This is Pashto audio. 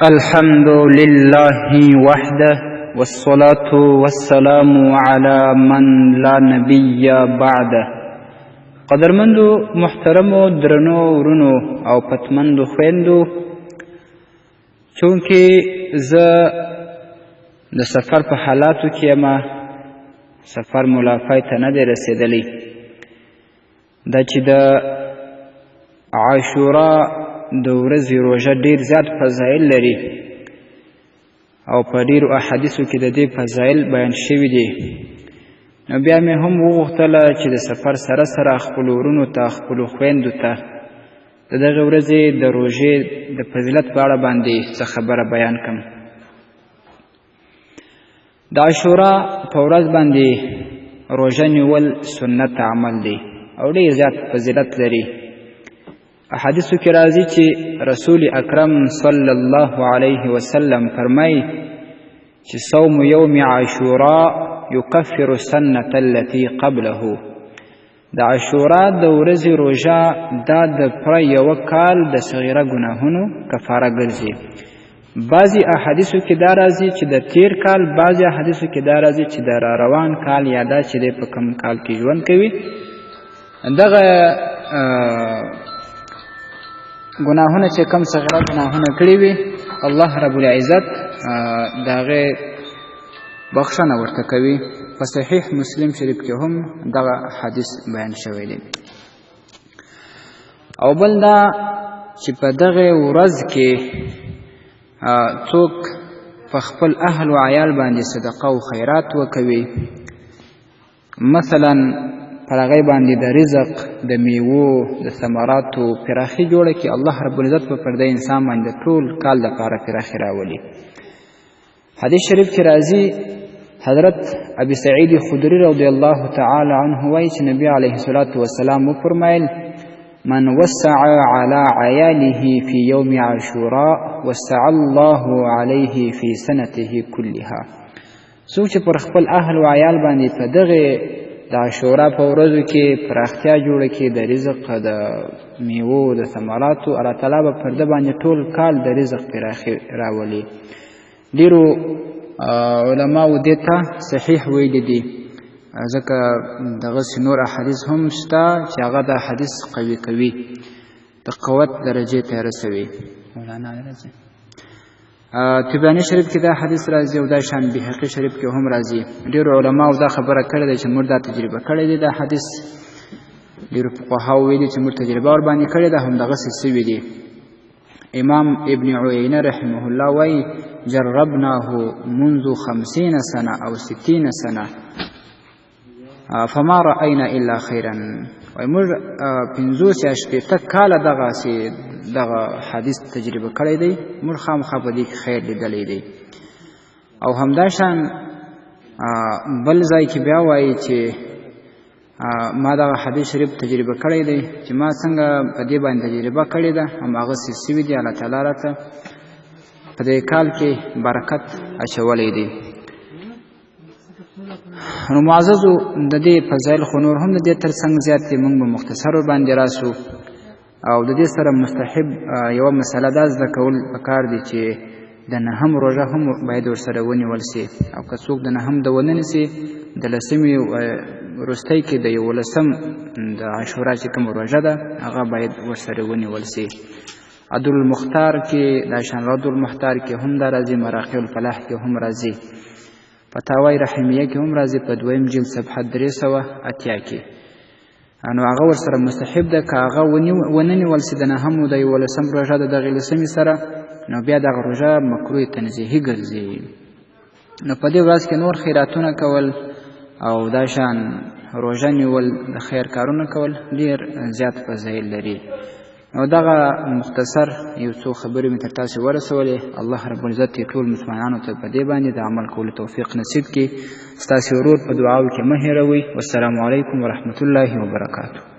الحمد لله وحده والصلاة والسلام على من لا نبي بعده. قدرمندو، محترمو، درنو ورونو او پتمندو خویندو، چونکې زه د سفر په حالاتو کې یم، سفر مو لا پای ته نه دی رسېدلی، دا چې د عاشورا د ورځې روژه ډېر زیات فضایل لري او په ډېرو احادیثو کې د دې فضایل بیان شوي دي، نو بیا مې هم وغوښتله چې د سفر سره سره خپلو ورونو ته، خپلو خویندو ته د دغې ورځې د روژې د فضیلت په اړه باندې څه خبره بیان کړم. د عاشورا په ورځ باندې روژه نیول سنت عمل دی او ډېر زیات فضیلت لري. احادیثو کې راځي چې رسول اکرم صلی الله علیه وسلم فرمایي چې صوم یوم عاشورا یکفر السنة التي قبله. د عاشورا د ورځې روژه دا د پوره یوه کال د صغیره ګناهونو کفاره ګرځي. بعضې احادیثو کې دا راځي چې د تیر کال، بعضې احادیثو کې دا راځي چې د را روان کال، یا دا چې دی په کوم کال کې ژوند کوي، دغه ګناهونه چې کوم صغیره ګناهونه کړي وي، الله رب العزت د هغې بخښنه ورته کوي. په صحیح مسلم شریف کې هم دغه حدیث بیان شوی دی. او بل دا چې په دغه ورځ کې څوک په خپل اهل و عیال باندې صدقه او خیرات وکوي، مثلا پر هغې باندې د رزق، د میوو، د ثمراتو پراخي جوړه کړي، الله رب العزت به پر دې انسان باندې ټول کال دپاره پراخي راولي. حدیث شریف کې راځي، حضرت ابي سعید خدري رضی الله تعالی عنه وایي چې نبی علیه الصلاة والسلام وفرمایل: من وسع على عياله في يوم عاشوراء وسع الله عليه في سنته كلها. څوک چې پر خپل اهل و عیال باندې په دغې د عاشورا په ورځو کې پراختیا جوړه کړي، د رزق، د میوو، د ثمراتو، الله تعالی به پر ده باندې ټول کال د رزق پراخي راولي. ډېرو علماو دې ته صحیح ویلي دي، ځکه دغسې نور احادیث هم شته چې هغه دا حدیث قوي کوي، د قوت درجې ته یې رسوي. مولانا راځي طبراني شریف کې دا حدیث راځي او دا شان بیهقي شریف کې هم راځي. ډېرو علماو دا خبره کړې ده چې موږ دا تجربه کړې ده، دا حدیث ډېرو فقهاو ویلي چې موږ تجربه ورباندې کړې ده، همدغسې سوي دي. امام ابن عیینه رحمه الله وایي: جربناه منذ 50 سنة او 60 سنة فما رأينا إلا خيرا. وایي موږ 50 یا 60 کاله دغسې دغه حدیث تجربه کړی دی، موږ خامخا په دې کې خیر لیدلی دی. او همداشان بل ځای کې بیا وایي چې ما دغه حدیث شریف تجربه کړی دی، چې ما څنګه په دې باندې تجربه کړې ده هماغسې سوي دي، الله تعالی راته په دې کال کې برکت اچولی دی. نو معززو، د دې فضایل خو نور هم د دې ترڅنګ زیات دي، موږ به مختصر ورباندې راسو. او د دې سره مستحب یوه مسله دا زده کول پکار دي چې د نهم روژه هم باید ورسره ونیول سي، او که څوک د نهم د ونه نیسي، د لسمې وروستۍ کې د یولسم د عاشورا چې کوم روژه ده هغه باید ورسره ونیول سي. عدل المختار کې دا شان، رد المختار کې هم دا راځي، مراقي الفلاح کې هم راځي، فتاوی رحمیه کې هم راځي، په دویم جلد صفحه 380 کې. نو هغه ورسره مستحب ده، که هغه ونه نیول سي د نهم د یولسم روژه د دغې لسمې سره، نو بیا دغه روژه مکروه تنزیهي ګرځي. نو په دې ورځ کې نور خیراتونه کول او دا شان روژه نیول، د خیر کارونه کول ډېر زیات فضایل لري. نو دغه مختصر یو څو خبرې مې تر تاسې ورسولې. الله رب العزت یې ټول مسلمانانو ته په دې باندې د عمل کولو توفیق نصیب کړي. ستاسې ورور په دعاو کې مه هېروئ. والسلام علیکم ورحمة الله وبرکاته.